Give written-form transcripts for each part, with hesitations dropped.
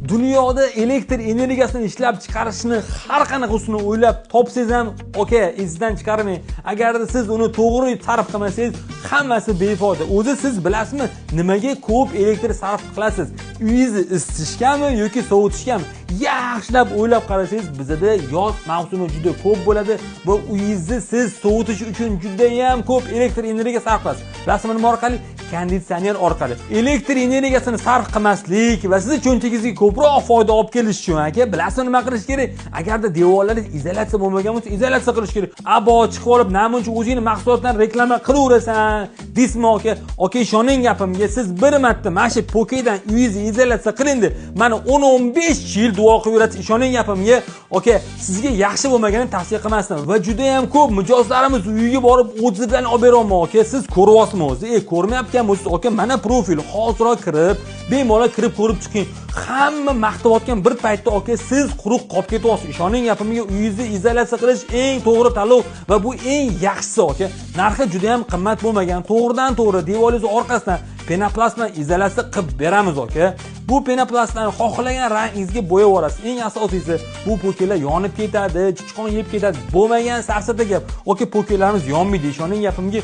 Dunyoda elektr energiyasini ishlab chiqarishni har qanaqa usulini o'ylab topsangiz ham, aka, esingizdan chiqarmang. Agarda siz uni to'g'ri sarf qilmasangiz, hammasi befoyda. O'zi siz bilasizmi, nimaga ko'p elektr sarf qilasiz? Uyingizni isitishgami yoki sovutishgami? Yaxshilab o'ylab qarasangiz, bizda yoz mavsumi juda ko'p bo'ladi va uyingizni siz sovutish uchun juda ham ko'p elektr energiya sarf qilasiz. Bilasizmi nima orqali? Konditsioner orqali. Elektr energiyasini sarf qilmaslik va sizni cho'ntagingizga ko'proq foyda olib kelish uchun, aka, bilasizmi nima qilish kerak? Agarda devorlaringiz izolyatsiya bo'lmagan bo'lsa, izolyatsiya qilish kerak. Abo chiqib olib, namuncha o'zingni mahsulotdan reklama qilaverasan deysizmi, aka? Aka, ishoning gapimga, siz bir marta mana shu pokedan uyingizni izolyatsiya qiling deb, mana 10-15 yil duo qilib yurasiz, ishoning gapimga, aka, sizga yaxshi bo'lmaganini tavsiya qilmasdim. Va juda ham ko'p mijozlarimiz uyiga borib o'zlaridan olib beryapman, aka. Siz ko'ryapsizmi o'zi? Ko'rmayotgan bo'lsangiz, aka, mana profil hozirroq kirib, bemalol kirib ko'rib chiqing. Hamma maqtayotgan bir paytda, aka, siz quruq qolib ketyapsiz. Ishoning gapimga, uyingizni izolyatsiya qilish eng to'g'ri tanlov va bu eng yaxshisi, aka. Narxi juda ham qimmat bo'lmagan, to'g'ridan to'g'ri devoringiz orqasidan penoplastma izolyatsiya qilib beramiz, aka. Bu penoplastlarni xohlagan rangingizga bo'yab yuborasiz. Eng asosiysi, bu pokelar yonib ketadi, chichqon yeb ketadi. Bo'lmagan safsata gap. Aka, pokelarimiz yonmaydi, ishoning gapimga.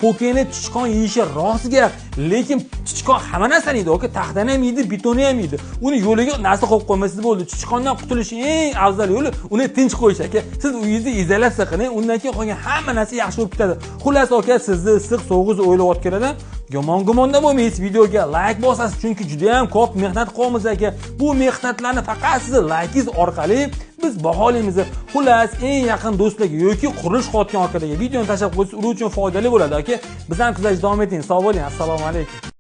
Pokeni chichqon yeyishi rost gap, lekin chichqon hamma narsani yeydi, aka, taxtani ham yeydi, betonni ham yeydi. Uni yo'liga narsa qo'yib qo'ymasangiz bo'ldi. Chichqondan qutulishning eng afzal yo'li uni tinch qo'yish, aka. Siz uyingizni izolyatsiya qiling, undan keyin qolgan hamma narsa yaxshi bo'lib ketadi. Xullas, aka, sizni issiq sovug'ingizni o'ylayotganlardan yomon gumonda bo'lmaysiz. Videoga like bosasiz, chunki juda ham ko'p mehnat qilyapmiz, aka. Bu mehnatlarni faqat sizni likingiz orqali biz baholaymiz. Xullas, eng yaqin do'stlarga yoki qurilish qilayotgan akalarga videoni tashlab qo'ysangiz, ular uchun foydali bo'ladi, aka. Biz ham kuzatishda davom eting. Sog' bo'ling. Assalomu alaykum.